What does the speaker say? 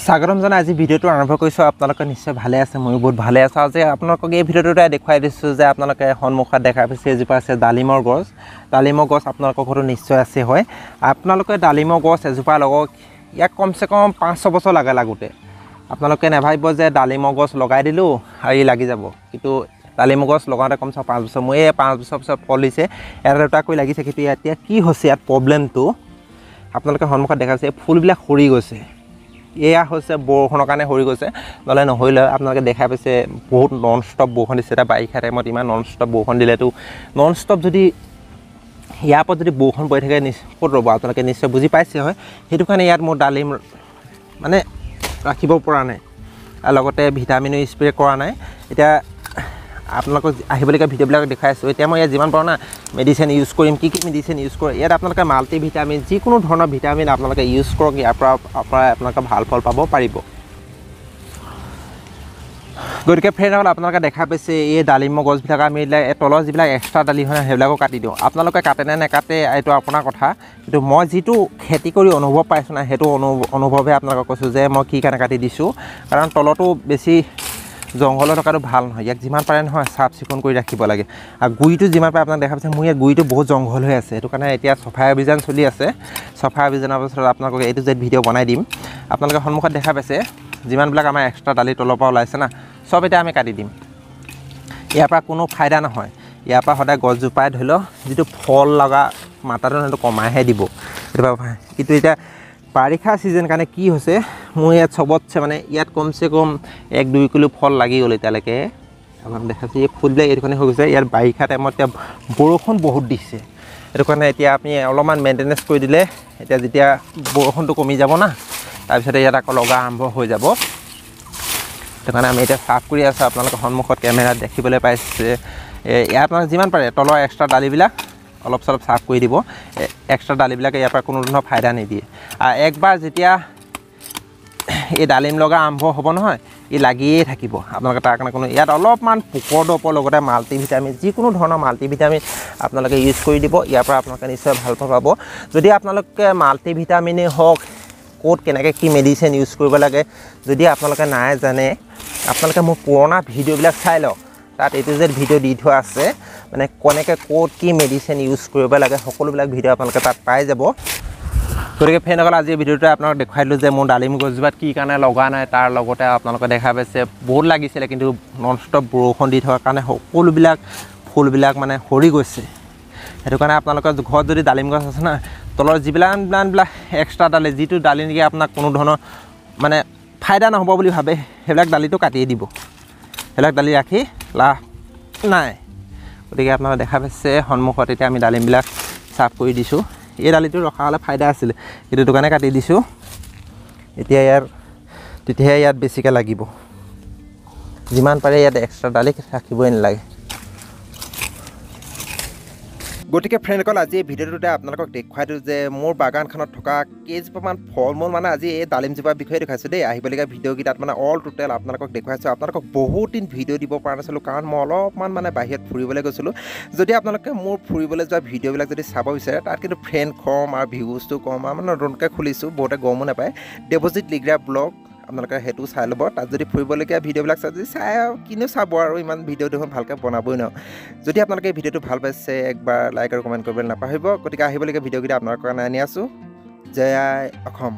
স্বাগতম জনাই আজি ভিডিঅ'টো আৰম্ভ কৰিছোঁ। আপোনালোকে নিশ্চয় ভালে আছে, ময়ো বহুত ভালে আছোঁ। আজি আপোনালোকক এই ভিডিঅ'টোতে দেখুৱাই দিছোঁ যে আপোনালোকে সন্মুখত দেখা পাইছে এজোপা আছে ডালিমৰ গছ। ডালিমৰ গছ আপোনালোকৰ ঘৰতো নিশ্চয় আছে হয়। আপোনালোকে ডালিমৰ গছ এজোপা লগাওক, ইয়াক কমচে কম 5-6 বছৰ লাগে লাগোঁতে। আপোনালোকে নাভাবিব যে ডালিমৰ গছ লগাই দিলোঁ আৰু ই লাগি যাব, কিন্তু ডালিমৰ গছ লগাওঁতে কমচে কম 5 বছৰ, মই এই 5 বছৰ পিছত ফল দিছে, এটা দুটাকৈ লাগিছে। কিন্তু এতিয়া কি হৈছে ইয়াত প্ৰব্লেমটো আপোনালোকে সন্মুখত দেখা পাইছে, এই ফুলবিলাক সৰি গৈছে। এয়া হৈছে বৰষুণৰ কাৰণে সৰি গৈছে, নহ'লে নহ'লে আপোনালোকে দেখা পাইছে বহুত নন ষ্টপ বৰষুণ দিছে। এতিয়া বাৰিষা টাইমত ইমান নন ষ্টপ বৰষুণ দিলেতো নন ষ্টপ যদি ইয়াৰ ওপৰত যদি বৰষুণ পৰি থাকে ক'ত ৰ'ব, আপোনালোকে নিশ্চয় বুজি পাইছে হয়। সেইটো কাৰণে ইয়াত মোৰ ডালিম মানে ৰাখিব পৰা নাই, আৰু লগতে ভিটামিনো স্প্ৰে কৰা নাই। এতিয়া আপোনালোকক আহিবলগীয়া ভিডিঅ'বিলাক দেখুৱাই আছোঁ। এতিয়া মই ইয়াত যিমান পাৰোঁ না মেডিচিন ইউজ কৰিম, কি কি মেডিচিন ইউজ কৰোঁ ইয়াত আপোনালোকে মাল্টি ভিটামিন, যিকোনো ধৰণৰ ভিটামিন আপোনালোকে ইউজ কৰক, ইয়াৰ পৰা আপোনালোকে ভাল ফল পাব পাৰিব। গতিকে ফ্ৰেণ্ডসকল আপোনালোকে দেখা পাইছে এই ডালিমৰ গছবিলাক আমি তলৰ যিবিলাক এক্সট্ৰা দালি হয় সেইবিলাকো কাটি দিওঁ। আপোনালোকে কাটেনে নেকাটে এইটো আপোনাৰ কথা, কিন্তু মই যিটো খেতি কৰি অনুভৱ পাইছোঁ না সেইটো অনুভৱে আপোনালোকক কৈছোঁ যে মই কি কাৰণে কাটি দিছোঁ। কাৰণ তলতো বেছি জংঘলত থকাটো ভাল নহয়, ইয়াক যিমান পাৰে নহয় চাফ চিকুণ কৰি ৰাখিব লাগে। আৰু গুৰিটো যিমান পাৰে আপোনাক দেখা পাইছে মোৰ ইয়াত গুৰিটো বহুত জংঘল হৈ আছে, সেইটো কাৰণে এতিয়া চফাই অভিযান চলি আছে। চফাই অভিযানৰ পাছত আপোনালোকক এইটো যে ভিডিঅ' বনাই দিম। আপোনালোকে সন্মুখত দেখা পাইছে যিমানবিলাক আমাৰ এক্সট্ৰা দালি তলৰ পৰা ওলাইছে না চব এতিয়া আমি কাটি দিম। ইয়াৰ পৰা কোনো ফাইদা নহয়, ইয়াৰ পৰা সদায় গছজোপাই ধৰি লওক যিটো ফল লগা মাত্ৰাটো সেইটো কমাইহে দিব। সেইটো কিন্তু এতিয়া বাৰিষা ছিজন কাৰণে কি হৈছে মোৰ ইয়াত চবতছে মানে ইয়াত কমচে কম 1-2 কিলো ফল লাগি গ'ল এতিয়ালৈকে। আপোনাক দেখাইছে এই ফুলবিলাক এইটো কাৰণে হৈ গৈছে। ইয়াত বাৰিষা টাইমত এতিয়া বৰষুণ বহুত দিছে, সেইটো কাৰণে এতিয়া আপুনি অলপমান মেইনটেনেঞ্চ কৰি দিলে এতিয়া যেতিয়া বৰষুণটো কমি যাব না তাৰপিছতে ইয়াত আকৌ লগা আৰম্ভ হৈ যাব। সেইটো কাৰণে আমি এতিয়া চাফ কৰি আছোঁ, আপোনালোকৰ সন্মুখত কেমেৰাত দেখিবলৈ পাইছে। ইয়াত আপোনালোকে যিমান পাৰে তলৰ এক্সট্ৰা দালিবিলাক অলপ চলপ চাফ কৰি দিব। এক্সট্ৰা দালিবিলাকে ইয়াৰ পৰা কোনো ধৰণৰ ফাইদা নিদিয়ে। আৰু একবাৰ যেতিয়া এই ডালিম লগা আৰম্ভ হ'ব নহয় ই লাগিয়ে থাকিব আপোনালোকে। তাৰ কাৰণে কোনো ইয়াত অলপমান পোকৰ দৰৱৰ লগতে মাল্টি ভিটামিন, যিকোনো ধৰণৰ মাল্টি ভিটামিন আপোনালোকে ইউজ কৰি দিব, ইয়াৰ পৰা আপোনালোকে নিশ্চয় ভাল পাব। যদি আপোনালোকে মাল্টি ভিটামিনেই হওক ক'ত কেনেকৈ কি মেডিচিন ইউজ কৰিব লাগে যদি আপোনালোকে নাই জানে, আপোনালোকে মোৰ পুৰণা ভিডিঅ'বিলাক চাই লওক, তাত এইটো যে ভিডিঅ' দি থোৱা আছে মানে কেনেকৈ ক'ত কি মেডিচিন ইউজ কৰিব লাগে সকলোবিলাক ভিডিঅ' আপোনালোকে তাত পাই যাব। গতিকে ফ্ৰেণ্ডসকল আজি ভিডিঅ'টোৱে আপোনালোক দেখুৱাই দিলোঁ যে মোৰ ডালিম গছজোপাত কি কাৰণে লগা নাই, তাৰ লগতে আপোনালোকে দেখা পাইছে বহুত লাগিছিলে কিন্তু নন ষ্টপ বৰষুণ দি থকাৰ কাৰণে সকলোবিলাক ফুলবিলাক মানে সৰি গৈছে। সেইটো কাৰণে আপোনালোকৰ ঘৰত যদি ডালিম গছ আছে না তলৰ যিবিলাক এক্সট্ৰা দালি, যিটো দালি নেকি আপোনাক কোনো ধৰণৰ মানে ফাইদা নহ'ব বুলি ভাবে সেইবিলাক দালিটো কাটিয়ে দিব, সেইবিলাক দালি ৰাখি লাভ নাই। গতিকে আপোনালোকে দেখা পাইছে সন্মুখত এতিয়া আমি ডালিমবিলাক চাফ কৰি দিছোঁ। এই দালিটো ৰখা হ'লে ফাইদা আছিলে, কিন্তু দোকানে কাটি দিছোঁ এতিয়া ইয়াৰ, তেতিয়াহে ইয়াত বেছিকৈ লাগিব। যিমান পাৰে ইয়াত এক্সট্ৰা দালি ৰাখিবই নালাগে। গতিকে ফ্ৰেণ্ডসকল আজি এই ভিডিঅ'টোতে আপোনালোকক দেখুৱাই দিওঁ যে মোৰ বাগানখনত থকা কেইজোপামান ফল মূল মানে আজি এই ডালিমজোপাৰ বিষয়ে দেখুৱাইছোঁ দেই। আহিবলগীয়া ভিডিঅ'কেইটাত মানে অল টোটেল আপোনালোকক দেখুৱাইছোঁ। আপোনালোকক বহুত দিন ভিডিঅ' দিব পৰা নাছিলোঁ কাৰণ মই অলপমান মানে বাহিৰত ফুৰিবলৈ গৈছিলোঁ। যদি আপোনালোকে মোৰ ফুৰিবলৈ যোৱা ভিডিঅ'বিলাক যদি চাব বিচাৰে তাত কিন্তু ফ্ৰেণ্ড কম আৰু ভিউজটো কম, আৰু মানে নতুনকৈ খুলিছোঁ বহুতে গমো নাপায়। দেৱজিত লিগ্ৰা ব্লগ আপোনালোকে সেইটো চাই ল'ব। তাত যদি ফুৰিবলগীয়া ভিডিঅ'বিলাক চাই যদি চাই আৰু কিনো চাব আৰু ইমান ভিডিঅ' দেখোন ভালকৈ বনাবই নোৱাৰোঁ। যদি আপোনালোকে এই ভিডিঅ'টো ভাল পাইছে একবাৰ লাইক আৰু কমেণ্ট কৰিবলৈ নাপাহৰিব। গতিকে আহিবলগীয়া ভিডিঅ'কেইটা আপোনালোকৰ কাৰণে আনি আছোঁ। জয় আই অসম।